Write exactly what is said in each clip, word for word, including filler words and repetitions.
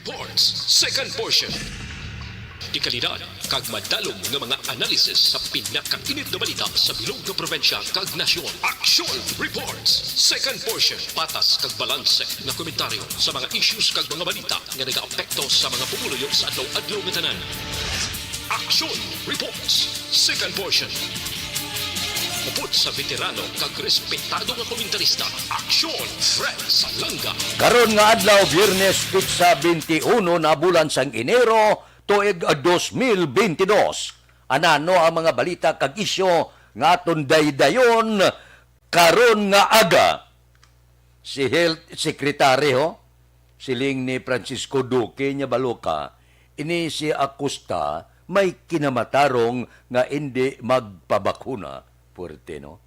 Reports, second portion. Dekalidad kag madalom nga mga analysis sa pinakainit nga balita sa bilog nga probinsya kag nasyon. Action Reports, second portion. Patas kag balanse nga komentaryo sa mga issues kag mga balita nga nagaapekto sa mga pumuluyo sa adlaw-adlaw nga tanan. Action Reports, second portion. Upod sa veterano kag respetado nga komentarista, Action Fred Salanga. Karon nga adlaw, Biyernes, petsa twenty-one na bulan sang Enero, tuig dos mil twenty-dos. Anano ang mga balita kag isyu nga aton daydayon karon nga aga? Si Health Secretary, ho, siling ni Francisco Duque niya, balo ka, ini si Acosta may kinamatarong nga indi magpabakuna. Puwerte, no?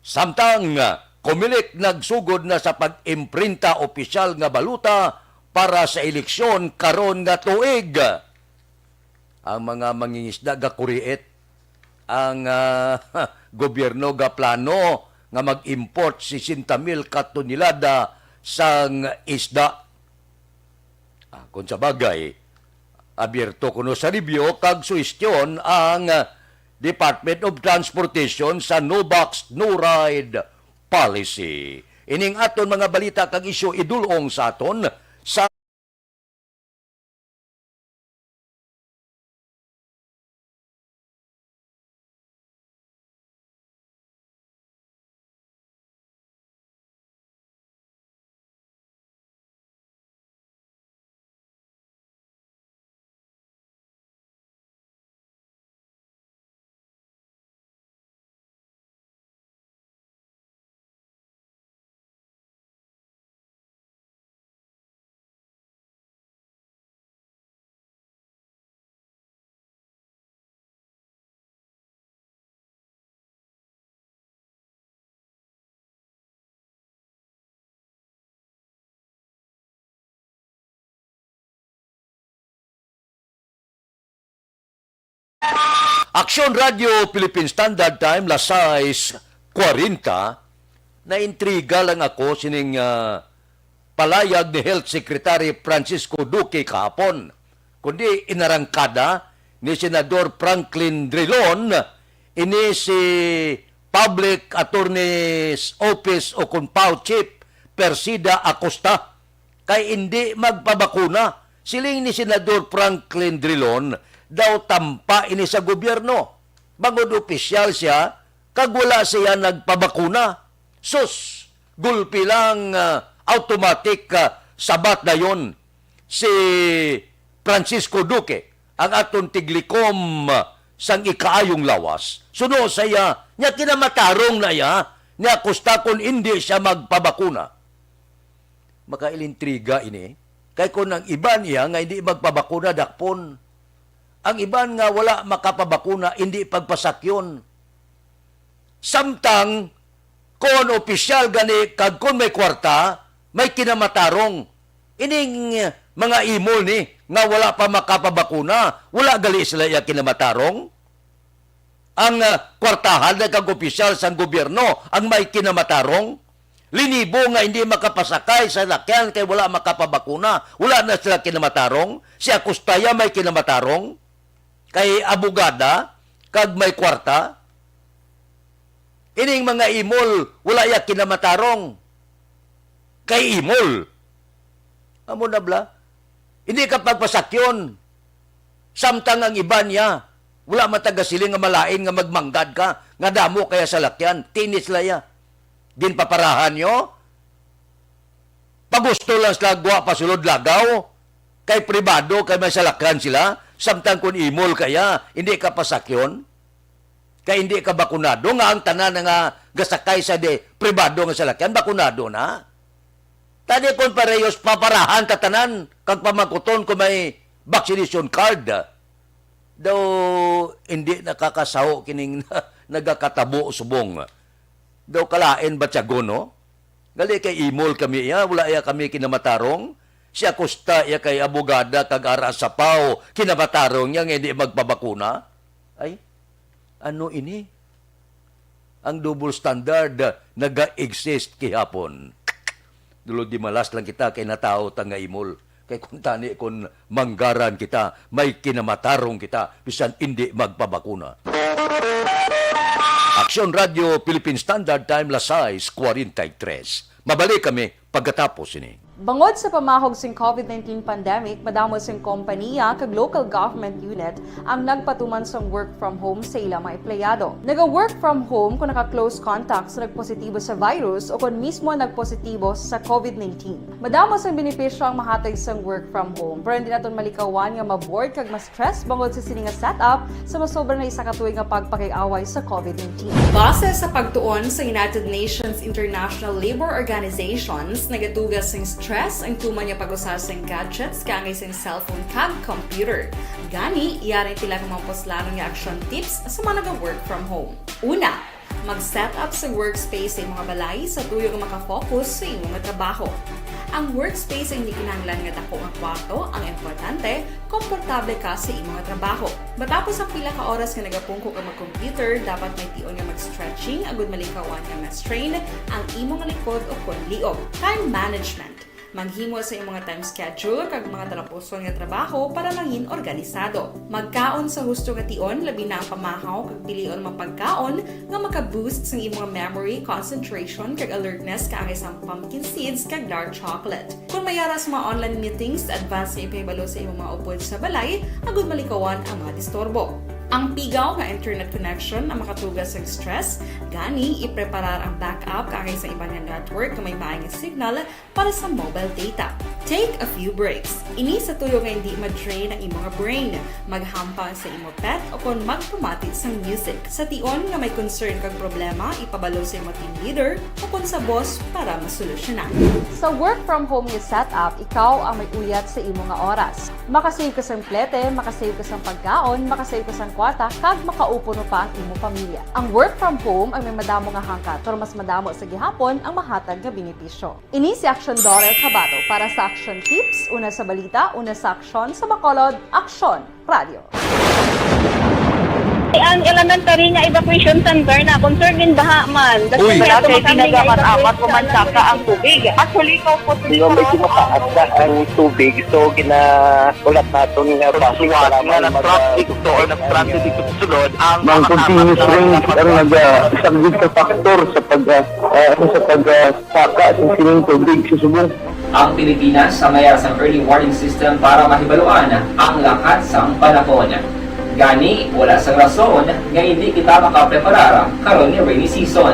Samtang, ah, Comelec nagsugod na sa pag-imprinta opisyal nga baluta para sa eleksyon karon nga tuig. Ang mga mangingisda gakuriit. Ang, ah, gobyerno gaplano nga mag-import sesenta mil ka tonelada sang isda. Ah, kung sa bagay, abierto kuno sa review kag suhestyon ang, ah, Department of Transportation sa No Box, No Ride policy. Ining aton mga balita kag isyu idulong sa aton sa Aksyon Radio Philippine Standard Time, las sais kwarenta, naintriga lang ako sining, ah, palayag ni Health Secretary Francisco Duque kahapon, kundi inarangkada ni Senador Franklin Drilon ini si Public Attorney's Office o kung PAO Chief Persida Acosta kay indi magpabakuna. Siling ni Senador Franklin Drilon, daw tampa ini sa gobyerno. Bangod opisyal siya, kag wala siya nagpabakuna. Sus, gulpi lang, ah, automatic, ah, sabat dayon si Francisco Duque, ang aton tiglikom, ah, sang ikaayong lawas. Suno sa iya, nya kinamatarong na iya ni Acosta kon indi siya magpabakuna. Makailintriga ini, kay kon ang iban iya nga hindi magpabakuna, dakpon. Ang iban nga wala makapabakuna, hindi pagpasakyon. Samtang kon opisyal gani kag kon may kwarta, may kinamatarong. Ining mga imol ni nga wala pa makapabakuna, wala gali sila iya kinamatarong? Ang, ah, kwartahan na kag opisyal sang gobyerno ang may kinamatarong? Linibo nga hindi makapasakay sa salakyan kay wala makapabakuna, wala na sila kinamatarong? Si Acosta iya may kinamatarong? Kay abogada kag may kwarta? Ining mga imol, wala iya kinamatarong. Kay imol. Amo na bala. Hindi ka pagpasakyon. Samtang ang iban niya, wala man ta gasiling nga malain nga magmanggad ka, nga damo kaya salakyan, tinis la iya. Ginpaparahan niyo? Pagusto lang sila gwa pasulod lagaw, kay pribado, kay may salakyan sila, samtang kun imol kaya, hindi ka pasakyon, kay hindi ka bakunado, nga ang tanan nga gasakay sa di pribado nga salakyan, bakunado na. Tani kun parehos paparahan ta tanan, kag pamangkuton kung may vaccination card. Daw hindi nakakasaho kining nagakatabo subong. Daw kalain ba tiyagon, no? Gali kay imol kami iya, wala iya kami kinamatarong. Si Acosta iya kay abogada kag ara sa PAO, kinamatarong niya nga hindi magpabakuna. Ay, ano ini? Ang double standard naga-exist kihapon. Dulod di malas lang kita kay natawo ta nga imol. Kay kung tani, kung manggaran kita, may kinamatarong kita, bisan indi magpabakuna. Aksyon Radyo, Philippine Standard Time, las sais cuarenta y tres. Mabalik kami pagkatapos ini. Bangod sa pamahog sing covid nineteen pandemic, madamo sing kompaniya kag local government unit ang nagpatuman sang work from home sa ila mga empleyado. Naga-work from home kung naka-close contact sa nagpositibo sa virus o kon mismo nagpositibo sa covid nineteen. Madamo sang benepisyo ang mahatag sang work from home, pero hindi naton malikawan nga ma-bored kag ma-stress bangod sa sini nga setup sa masobra na isa ka tuig nga pagpakig-away sa covid nineteen. Base sa pagtuon sa United Nations International Labor Organizations, nagatuga sing stress ang tuman nga pag-usa sing gadgets kaangay sing cellphone kag computer. Gani, yari ang pila ka mga puslanon nga action tips sa mga naga-work from home. Una, mag-set up sa workspace sa imong balay sa tuyo nga makafocus sa imong trabaho. Ang workspace ay hindi kinahanglan nga dako nga kwarto, ang importante, komportable ka sa imong trabaho. Matapos ang pila ka oras nga nagapungko ka mag-computer, dapat may tion nga mag-stretching agud malikawan nga ma-strain ang imong likod o kon liog. Time management. Maghimo sa imong time schedule kag mga talapuson nga trabaho para mangin organisado. Magkaon sa husto nga tion, labi na ang pamahaw kag pilion mga pagkaon nga maka-boost sang imong memory, concentration, kag alertness kaangay sang pumpkin seeds kag dark chocolate. Kung may ara sa mga online meetings, advance nga ipahibalo sa imong mga upod sa balay agud malikawan ang mga disturbo. Ang pigaw nga internet connection ang makatuga sang stress, gani ipreparar ang backup kaangay sa iban nga network nga may maayong signal para sa mobile data. Take a few breaks. Ini sa tuyo nga hindi ma-drain ang imong brain. Maghampang sa imo pet o kon magpamati sang music. Sa tion nga may concern kag problema, ipabalo sa imo team leader o kon sa boss para masolusyonan. Sa work from home nga setup, ikaw ang may uyat sa imo nga oras. Makasave ka sang plete, makasave ka sang pagkaon, makasave ka sang kwarta, kag makaupuno pa ang imo pamilya. Ang work from home ang may madamo nga hangkat, pero mas madamo sa gihapon ang mahatag nga benepisyo. Ini si Aksyon Dorel Cabato para sa Aksyon Tips, una sa balita, una sa aksyon, sa Bacolod, Aksyon Radio. Ang elementary nga evacuation center na concerned in baha man. Uy. Wala kay tinaga man amat o man saka ang tubig. Actually, ikaw po, di ba, medyo mataas na ang tubig, so gina-, ulat naton nga basic nga na-transit to or na-transit ito sulod ang mga continuous rain ang naga-, isa gid sa factor sa pag-, ah, ah, sa pag-, ah, saka sa sining tubig sa subong. Ang Pilipinas sa mayar sang early warning system para mahibaluan ang lakat sang panahon. Gani, wala sang rason nga hindi kita makapreparar karon ni rainy season.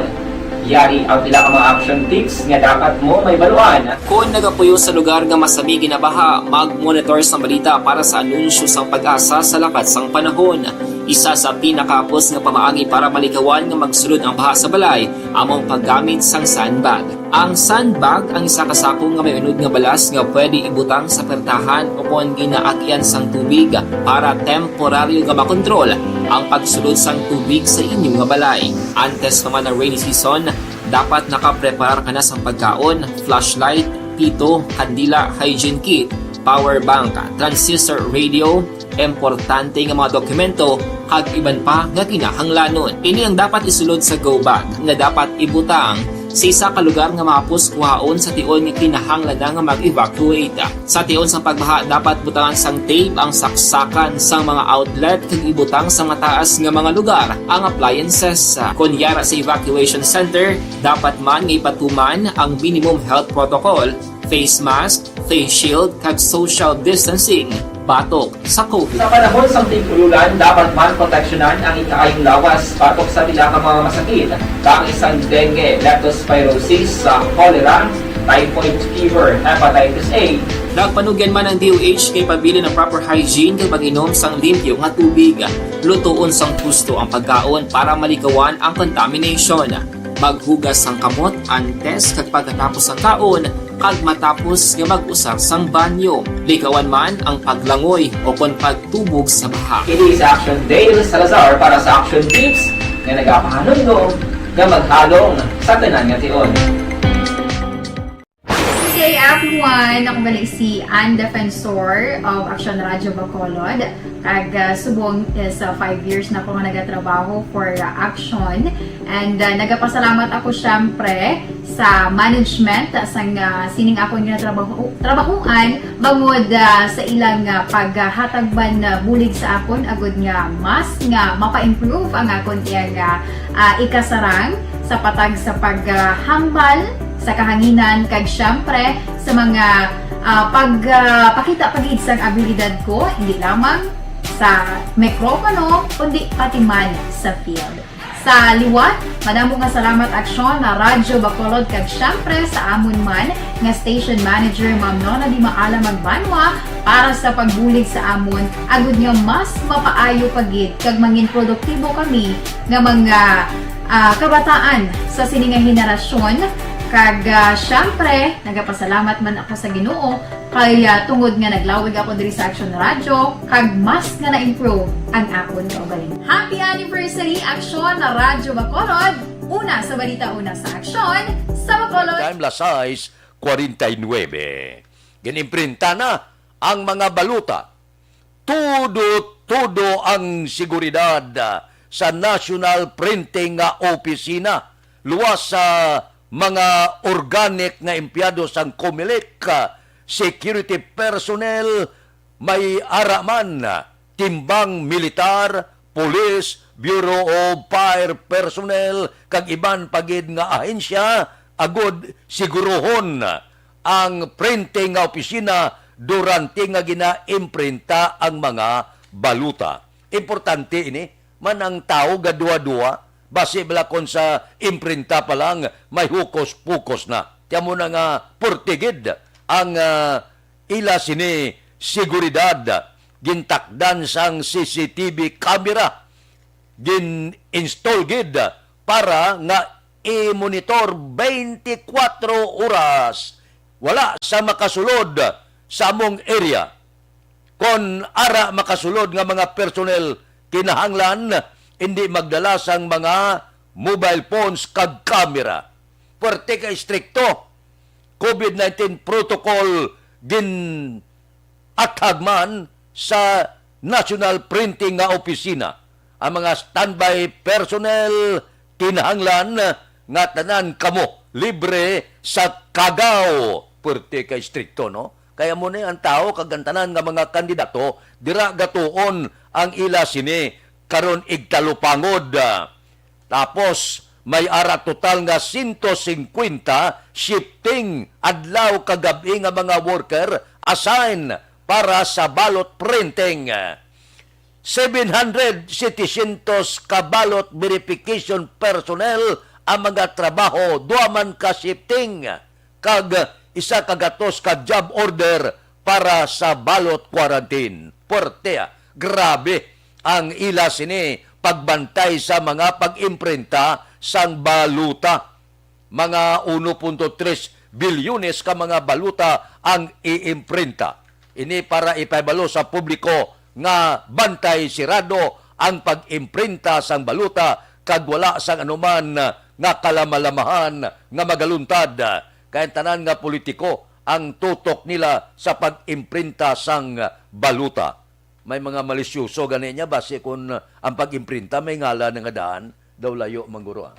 Yari ang pila ka mga action tips nga dapat mo mahibaluan. Kon nagapuyo sa lugar nga masami ginabaha, mag-monitor sang balita para sa anunsyo sang PAGASA sa lakat sang panahon. Isa sa pinakahapos nga pamaagi para malikawan nga magsulod ang baha sa balay amo ang paggamit sang sandbag. Ang sandbag ang isa ka sako nga may unod nga balas nga pwede ibutang sa pertahan o kon ginaagian sang tubig para temporaryo nga makontrol ang pagsulod sang tubig sa inyo nga balay. Antes pa man ang rainy season, dapat nakapreparar ka na sang pagkaon, flashlight, pito, kandila, hygiene kit, power bank, transistor radio, importante nga mga dokumento, kag iban pa nga kinahanglanon. Ini ang dapat isulod sa go bag nga dapat ibutang sa isa ka lugar nga mahapos kuhaon sa tion nga kinahanglan na nga mag-evacuate. Sa tion sang pagbaha, dapat butangan sang tape ang saksakan sang mga outlet kag ibutang sa mataas nga mga lugar ang appliances. Kon yara sa evacuation center, dapat man nga ipatuman ang minimum health protocol, face mask, face shield, kag social distancing batok sa COVID. Sa panahon sang tig-ululan, dapat man proteksyonan ang ikaayong lawas batok sa pila ka mga masakit, kaangay sang dengue, leptospirosis, sa cholera, typhoid fever, hepatitis A. Nagpanugyan man ang D O H nga ipabilin ang proper hygiene kag pag-inom sang limpyo nga tubig, lutoon sang husto ang pagkaon para malikawan ang contamination. Maghugas sang kamot antes kag pagkatapos sang kaon, kag matapos nga mag-usar sang banyo. Likawan man ang paglangoy o kon pagtubog sa baha. Ini si Action Dale Salazar para sa Action Tips nga nagapahanumdom nga maghalong sa tanan nga tion. Good day, everyone. Ako gali si Ann Defensor of Action Radio Bacolod. Kag, ah, subong is, ah, five years na ako nga nagatrabaho for, ah, Action. And, ah, nagapasalamat ako, syempre, sa management sang, ah, sining akon nga trabaho, trabahuan bangod, ah, sa ilang, ah, paghatag man, ah, bulig sa akon agud nga mas nga mapa-improve ang akon iyang, ah, ah, ikasarang sa patag sa paghambal sa kahanginan kag siyempre sa mga, ah, pag, ah, pakita pa gid sang abilidad ko, hindi lamang sa mikropono kundi pati man sa field. Sa liwat, madamo nga salamat, Aksyon, na Radyo Bacolod, kag siyempre sa amon man nga station manager, Ma'am Nona Di Maala Magbanwa, para sa pagbulig sa amon, agud nga mas mapaayo pa gid kag mangin produktibo kami nga mga, ah, kabataan sa sini nga henerasyon. Kag, ah, siyempre, nagapasalamat man ako sa Ginoo kay, ah, tungod nga naglawig ako diri sa Aksyon Radyo, kag mas nga na-improve ang akon kaugalingon. Happy anniversary, Aksyon na Radyo Bacolod! Una sa balita, una sa aksyon, sa Bacolod! Time, las sais cuarenta y nueve. Ginimprinta na ang mga baluta. Todo-todo ang seguridad, ah, sa National Printing nga opisina, luwas sa mga organic nga empleyado sang Comelec, ah, security personnel, may ara man, ah, timbang militar, police, Bureau of Fire personnel, kag iban pa gid nga ahensya, agud siguruhon ang printing nga opisina durante nga ginaimprenta ang mga baluta. Importante ini, man ang tawo gaduha-duha, basi bala kon sa imprinta pa lang, may hukos-pukos na. Kaya mo na nga, purtigid ang, ah, ila sini seguridad. Gintakdan sang C C T V camera, gin-install gid para nga i-monitor twenty-four oras. Wala sa makasulod sa among area. Kon ara makasulod nga mga personnel, kinahanglan hindi magdala sang mga mobile phones kag camera. Puwerte ka istrikto. COVID nineteen protocol gin athag man sa National Printing nga opisina. Ang mga standby personnel, kinahanglan nga tanan kamo libre sa kagaw. Puwerte kay istrikto, no? Kaya mo ni ang tao kag ang tanan nga mga kandidato, dira gatuon ang ila sini karon igtalupangod. Tapos, may ara total nga sento singkwenta shifting adlaw kag gab-i nga mga worker assign para sa ballot printing. Seven hundred, setecientos ka ballot verification personnel ang mga trabaho, duha man ka shifting, kag isa ka gatos ka job order para sa ballot quarantine. Puwerte, ah. Grabe ang ila sini pagbantay sa mga pag-imprinta sang baluta. Mga uno punto tres bilyones ka mga baluta ang iimprinta. Ini para ipahibalo sa publiko nga bantay sirado ang pag-imprinta sang baluta kag wala sang anuman nga kalamalamahan nga magaluntad. Kay ang tanan nga politiko ang tutok nila sa pag-imprinta sang baluta. May mga malisyoso gani niya, basi kun ang pag-imprinta may ngalan nga daan, daw layo man guro, ah.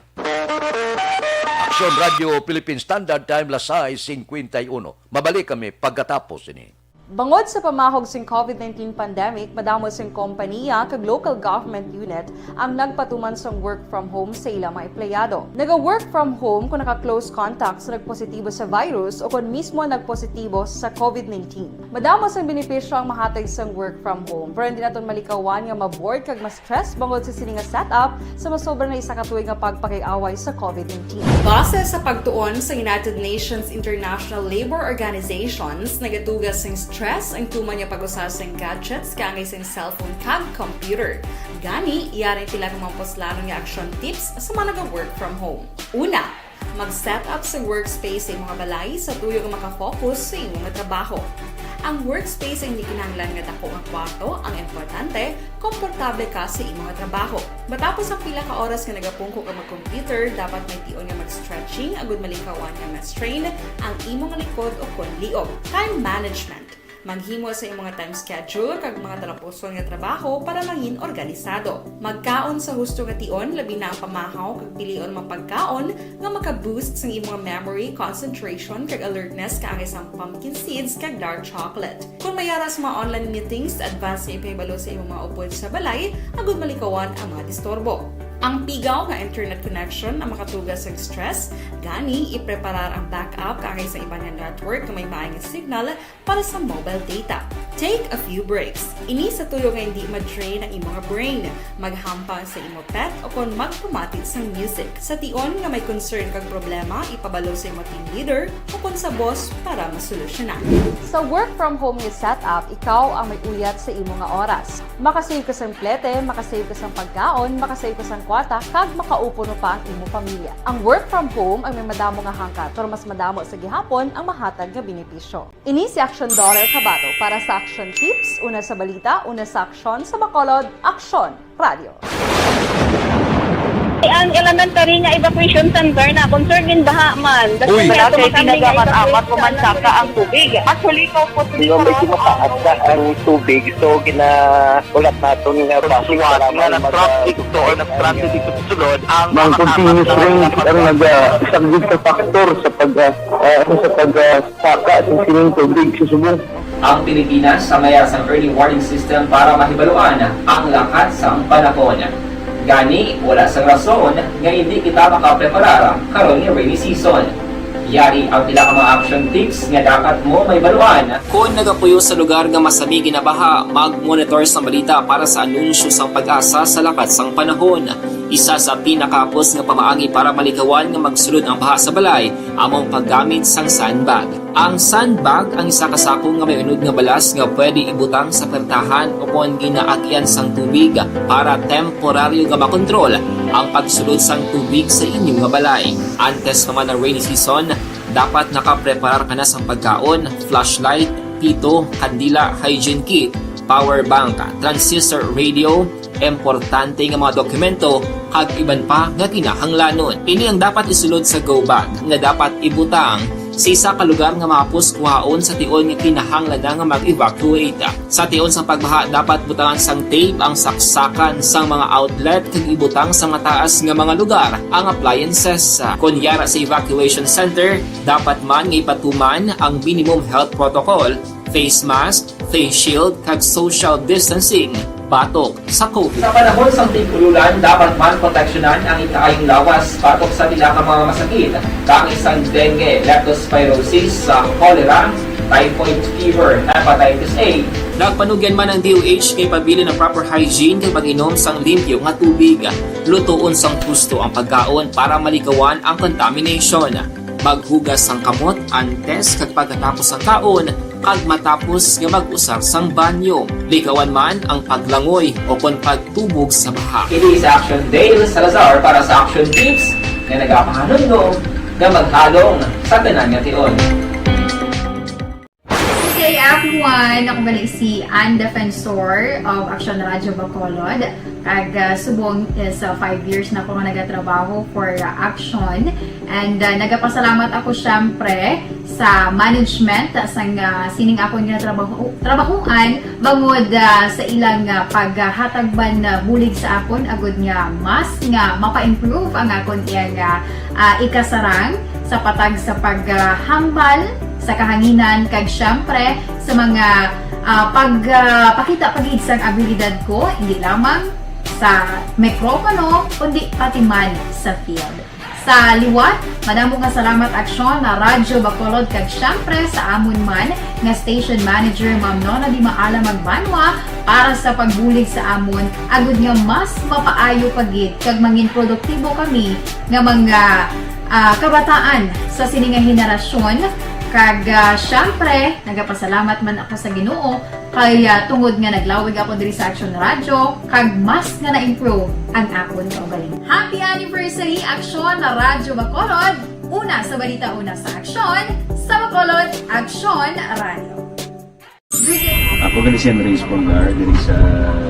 Aksyon Radio Philippine Standard Time, las sais cincuenta y uno. Mabalik kami pagkatapos ini. Bangod sa pamahog sing COVID nineteen pandemic, madamo sing kompaniya kag local government unit ang nagpatuman sang work from home sa ila mga empleyado. Naga-work from home kung naka-close contact sa nagpositibo sa virus o kon mismo nagpositibo sa COVID nineteen. Madamo sang benepisyo ang mahatag sang work from home, pero hindi naton malikawan nga ma-bored kag ma-stress bangod sa sini nga setup sa masobra na isa ka tuig nga pagpakig-away sa COVID nineteen. Base sa pagtuon sa United Nations International Labour Organizations, nagatuga sing stress ang tuman nga pag-usa sing gadgets kaangay sing cellphone kag computer. Gani, yari ang pila ka mga puslanon nga action tips sa mga naga-work from home. Una, mag-set up sa workspace sa imo nga balay sa tuyo nga makafocus sa imo nga trabaho. Ang workspace ay hindi kinahanglan nga dako nga kwarto, ang importante, komportable ka sa imo nga trabaho. Matapos ang pila ka oras nga nagapungko ka mag-computer, dapat may tion nga mag-stretching agud malikawan nga ma-strain ang imo nga likod o kon liog. Time management. Maghimo sa imong time schedule kag mga talapuson nga trabaho para mangin organisado. Magkaon sa husto nga tion, labi na ang pamahaw kag pilion mga pagkaon nga maka-boost sang imong memory, concentration, kag alertness kaangay sang pumpkin seeds kag dark chocolate. Kung may ara sa mga online meetings, advance nga ipahibalo sa imong mga upod sa balay agud malikawan ang mga disturbo. Ang pigaw nga internet connection ang makatuga sa stress, gani ipreparar ang backup kaangay sa iban nga network nga may maayong signal para sa mobile data. Take a few breaks. Ini sa tuyo nga hindi ma-drain ang imong brain. Maghampang sa imo pet o kon magpamati sang music. Sa tion nga may concern kag problema, ipabalo sa imo team leader o kon sa boss para masolusyonan. Sa work from home nga setup, ikaw ang may uyat sa imo nga oras. Makasave ka sang plete, makasave ka sang pagkaon, makasave ka sang kwarta, kag makaupo pa ang imo pamilya. Ang work from home ang may madamo nga hangkat, pero mas madamo sa gihapon ang mahatag nga benepisyo. Ini si Action Daughter Kabato para sa Action Tips, una sa balita, una sa aksyon, sa Bacolod, Aksyon Radio. Ang elementary nga evacuation center na concern in baha man. Uy. Wala kay ginagamat-amat ko man saka ang tubig. Actually, ikaw po, medyo mataas na ang tubig, so gina-, ulat naton nga basic, salamat nga nag-traffic to or nag-traffic dito sa sulod ang mga continuous rain ang nag-, ah, isang sa factor sa pag, ah, ah, ano, sa pag, ah, saka sa sining tubig sa subong. Ang Pilipinas ang may sang early warning system para mahibaluan ang lakat sang panahon. Gani, wala sang rason nga hindi kita makapreparar karon nga rainy season. Yari ang pila ka mga action tips nga dapat mo mahibaluan. Kon nagapuyo sa lugar nga masami ginabaha, mag-monitor sa balita para sa anunsyo sang PAGASA sa lakat sang panahon. Isa sa pinakahapos nga pamaagi para malikawan nga magsulod ang baha sa balay amo ang paggamit sang sandbag. Ang sandbag ang isa ka sako nga may unod nga balas nga pwede ibutang sa pertahan o kon ginaagyan sang tubig para temporaryo nga makontrol ang pagsulod sang tubig sa inyo nga balay. Antes pa man ang rainy season, dapat nakapreparar ka na sang pagkaon, flashlight, pito, kandila, hygiene kit, power bank, transistor radio, importante nga mga dokumento, kag iban pa nga kinahanglanon. Ini ang dapat isulod sa go bag nga dapat ibutang sa isa ka lugar nga mahapos kuhaon sa tion nga kinahanglan na nga mag-evacuate. Sa tion sang pagbaha, dapat butangan sang tape ang saksakan sang mga outlet kag ibutang sa mataas nga mga lugar ang appliances. Kon yara sa evacuation center, dapat man nga ipatuman ang minimum health protocol, face mask, face shield, kag social distancing batok sa COVID. Sa panahon sang tig-ululan, dapat man proteksyonan ang ikaayong lawas batok sa pila ka mga masakit, kaangay sang dengue, leptospirosis, sa cholera, typhoid fever, hepatitis A. Nagpanugyan man ang D O H nga ipabilin ang proper hygiene kag pag-inom sang limpyo nga tubig. Lutoon sang husto ang pagkaon para malikawan ang contamination. Maghugas sang kamot antes kag pagkatapos sang kaon, kag matapos nga mag-usar sang banyo. Likawan man ang paglangoy o kon pagtubog sa baha. Kini si Action Dale Salazar para sa Action Tips nga nagapahanumdom nga maghalong sa tanan nga tion. Good day, everyone! Ako gali si Ann Defensor of Action Radio Bacolod. Kag, ah, subong is, ah, five years na ako nga nagatrabaho for, ah, Action. And, ah, nagapasalamat ako, syempre, sa management, ah, sang, ah, sining akon nga trabaho, trabahuan, bangod, ah, sa ilang, ah, paghatag man, ah, bulig sa akon, agud nga mas nga mapa-improve ang akon iyang, ah, ah, ikasarang sa patag sa paghambal sa kahanginan, kag syempre sa mga, ah, pag, ah, pakita pa gid sang abilidad ko, hindi lamang sa mikropono, kundi pati man sa field. Sa liwat, madamo nga salamat, Aksyon, na Radyo Bacolod, kag syempre sa amon man nga station manager, Ma'am Nona Di Maala Magbanwa, para sa pagbulig sa amon, agud nga mas mapaayo pa gid kag mangin produktibo kami nga mga, ah, kabataan sa sini nga henerasyon. Kag, ah, syempre, nagapasalamat man ako sa Ginoo kay, ah, tungod nga naglawig ako diri sa Action Radio, kag mas nga na-improve ang akon kaugalingon. Happy anniversary, Action Radyo Bacolod! Una sa balita, una sa aksyon, sa Bacolod, Action Radio. Ako gali si Andres Polgar, diri sa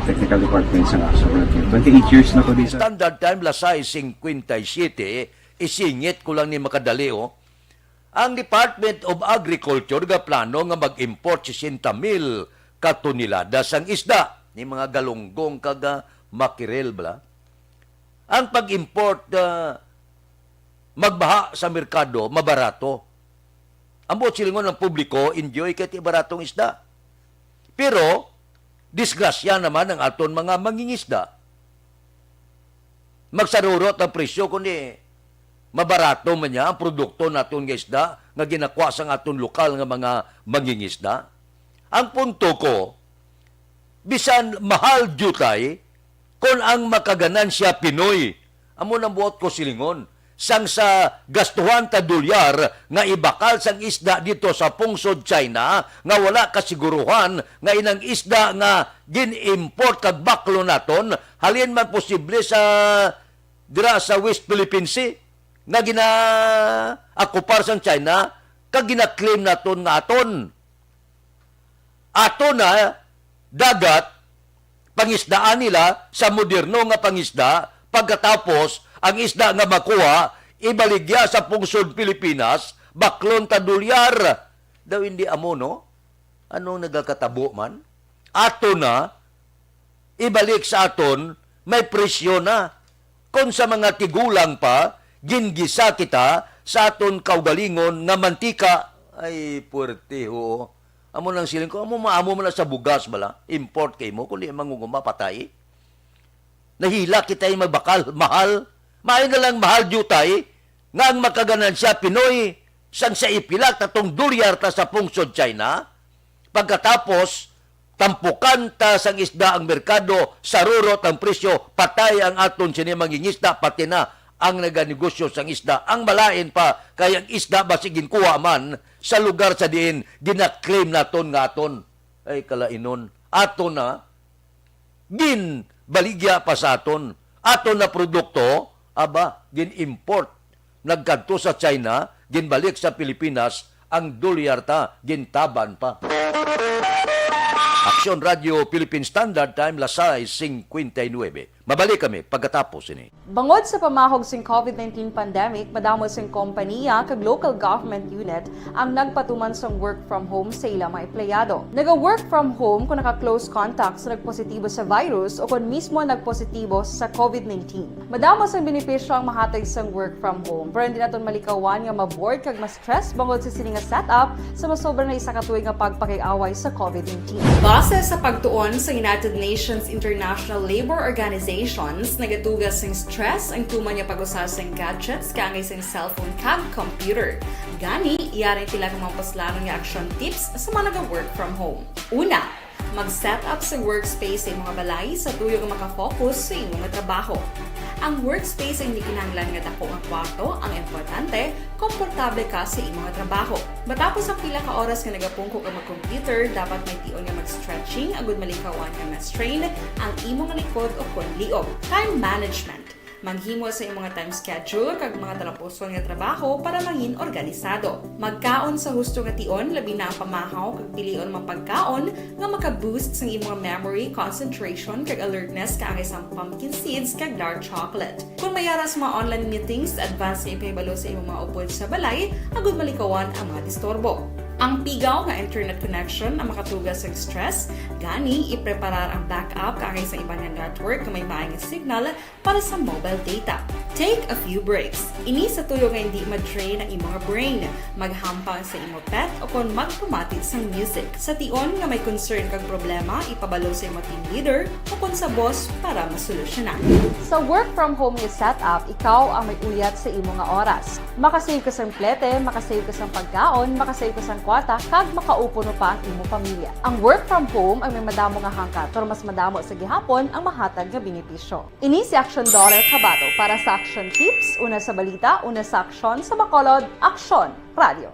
Technical Department sa Action Radio. Twenty-eight years na ko di sa Standard Time, las sais cincuenta y siete, isingit ko lang ni makadali, oh. Ang Department of Agriculture gaplano nga mag-import sesenta mil ka tonelada sang isda, ni mga galunggong kag, ah, makirel bala. Ang pag-import, ah, magbaha sa merkado, mabarato. Ang buot silingon ng publiko, enjoy kay ti baratong isda. Pero, disgrasya naman ang aton mga mangingisda. Magsarurot ang presyo, kundi mabarato man niya ang produkto naton nga isda nga ginakuha sang aton lokal nga mga mangingisda. Ang punto ko, bisan mahal diutay, kon ang makaganansya Pinoy, amo nang buot ko silingon, sang sa gastuhan ta dolyar nga ibakal sang isda dito sa pungsod China nga wala kasiguruhan nga inang isda nga gin-import kag baklo naton halin man posible sa dira sa West Philippine Sea nga gina-akupar sang China kag gina-claim naton nga aton. Ato na dagat, pangisdaan nila sa moderno nga pangisda, pagkatapos ang isda nga makuha, ibaligya sa pungsod Pilipinas, baklon ta dolyar. Daw hindi amo, no? Anong nagakatabo man? Ato na, ibalik sa aton, may presyo na. Kon sa mga tigulang pa, gingisa kita sa aton kaugalingon nga mantika. Ay, puwerte, ho. Amo nang siling ko, amo, amo man na sa bugas bala, import kay mo, kundi mangunguma, patay. Nahila kita yung magbakal, mahal. Maayo na lang mahal diutay, nga ang makaganansya Pinoy, sang sa ipilak ta tong dolyar ta sa pungsod China, pagkatapos, tampukan ta sang isda ang merkado, sarurot ang presyo, patay ang aton sini mangingisda, pati na ang naganegosyo sang isda. Ang malain pa, kay ang isda basig ginkuha man sa lugar sa diin gina-claim naton nga aton. Ay, kalainon. Aton na, ginbaligya pa sa aton. Aton na produkto, aba, gin-import. Nagkadto sa China, ginbalik sa Pilipinas, ang dolyar ta, gintaban pa. Aksyon Radio Philippine Standard Time, las sais cincuenta y nueve. Mabalik kami pagkatapos ini. Bangod sa pamahog sing covid nineteen pandemic, madamo sing kompaniya kag local government unit ang nagpatuman sang work from home sa ila mga empleyado. Naga-work from home kung naka-close contact sa nagpositibo sa virus o kon mismo nagpositibo sa covid nineteen. Madamo sang benepisyo ang mahatag sang work from home, pero hindi naton malikawan nga ma-bored kag ma-stress bangod sa sini nga setup sa masobra na isa ka tuig nga pagpakig-away sa covid nineteen. Base sa pagtuon sa United Nations International Labor Organizations, nagatuga sing stress ang tuman nga pag-usa sing gadgets kaangay sing cellphone kag computer. Gani, yari ang pila ka mga puslanon nga action tips sa mga naga-work from home. Una, mag-set up sa workspace sa imong balay sa tuyo nga makafocus sa imong trabaho. Ang workspace ay hindi kinahanglan nga dako nga kwarto, ang importante, komportable ka sa imong trabaho. Matapos ang pila ka oras nga nagapungko ka mag-computer, dapat may tion nga mag-stretching agud malikawan nga ma-strain ang imong likod o kon liog. Time management. Maghimo sa imong time schedule kag mga talapuson nga trabaho para mangin organisado. Magkaon sa husto nga tion, labi na ang pamahaw kag pilion mga pagkaon nga maka-boost sang imong memory, concentration, kag alertness kaangay sang pumpkin seeds kag dark chocolate. Kung may ara sa mga online meetings, advance nga ipahibalo sa imong mga upod sa balay agud malikawan ang mga disturbo. Ang pigaw nga internet connection ang makatuga sa stress, gani ipreparar ang backup kaangay sa iban nga network nga may maay nga signal para sa mobile data. Take a few breaks. Ini sa tuyo nga hindi ma-drain ang imong brain. Maghampang sa imo pet o kon magpamati sang music. Sa tion nga may concern kag problema, ipabalo sa imo team leader o kon sa boss para masolusyonan. Sa work from home nga setup, ikaw ang may uyat sa imo nga oras. Makasave ka sang plete, makasave ka sang pagkaon, makasave ka sang kwarta, kag makaupo pa ang imo pamilya. Ang work from home ang may madamo nga hangkat, pero mas madamo sa gihapon ang mahatag nga benepisyo. Ini si Action Dollar Kabato para sa Action Tips, una sa balita, una sa aksyon, sa Bacolod, Action Radio.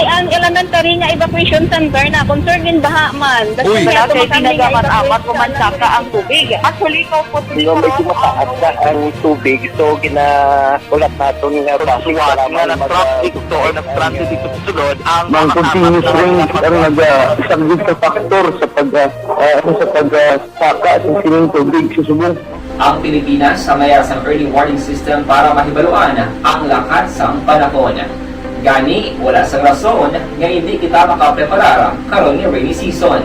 Ang elementary nga evacuation center na concern in baha man. Uy. Wala kay pinagamat-amat, pumansaka ang tubig. Actually, ikaw po, Di ba, medyo mataas na ang tubig, so ginaulap naton nga bus nga nag-traffic to or nag-transit dito sa sulod ang mga continuous rain ang nagasaglit sa factor sa pag, ah, ah, sa pag, ah, saka sa sining tubig sa subong. Ang Pilipinas sa mayara sang early warning system para mahibaluan ang lakat sang panahon. Gani, wala sang rason nga hindi kita makapreparar karon nga rainy season.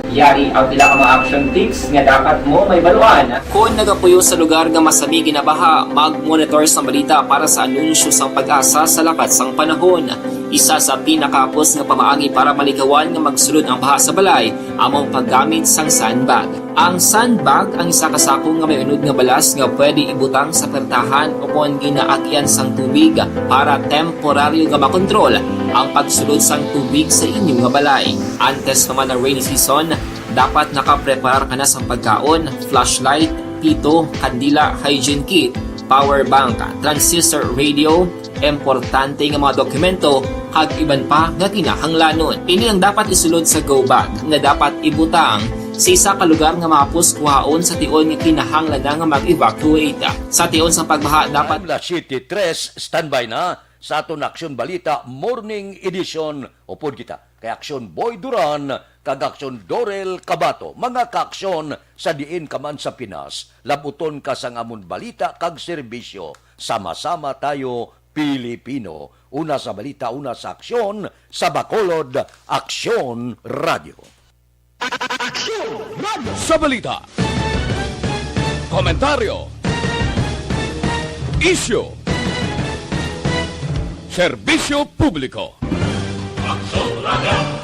Yari ang pila ka mga action tips nga dapat mo mahibaluan. Kon nagapuyo sa lugar nga masami ginabaha, mag-monitor sang balita para sa anunsyo sang PAGASA sa lakat sang panahon. Isa sa pinakahapos nga pamaagi para malikawan nga magsulod ang baha sa balay amo ang paggamit sang sandbag. Ang sandbag ang isa ka sako nga may unod nga balas nga pwede ibutang sa pertahan o kon ginaagyan sang tubig para temporaryo nga makontrol ang pagsulod sang tubig sa inyo nga balay. Antes naman ang rainy season, dapat nakapreparar ka na sang pagkaon, flashlight, pito, kandila, hygiene kit, power bank, transistor radio, importante nga mga dokumento, kag iban pa nga kinahanglanon. Ini ang dapat isulod sa go bag nga dapat ibutang sa isa ka lugar nga mahapos kuhaon sa tion nga kinahanglan na nga mag-evacuate. Sa tion sang pagbaha, dapat Time na siyete tres, standby na sa aton Aksyon Balita Morning Edition. Upod kita kay Aksyon Boy Duran kag Aksyon Dorel Cabato. Mga kaaksyon, sa diin ka man sa Pinas, labuton ka sang amon balita kag serbisyo. Sama-sama tayo, Pilipino. Una sa balita, una sa aksyon, sa Bacolod, Aksyon Radio. Aksyon Radio. Sa balita, komentaryo, isyu, serbisyo publiko. Aksyon Radio.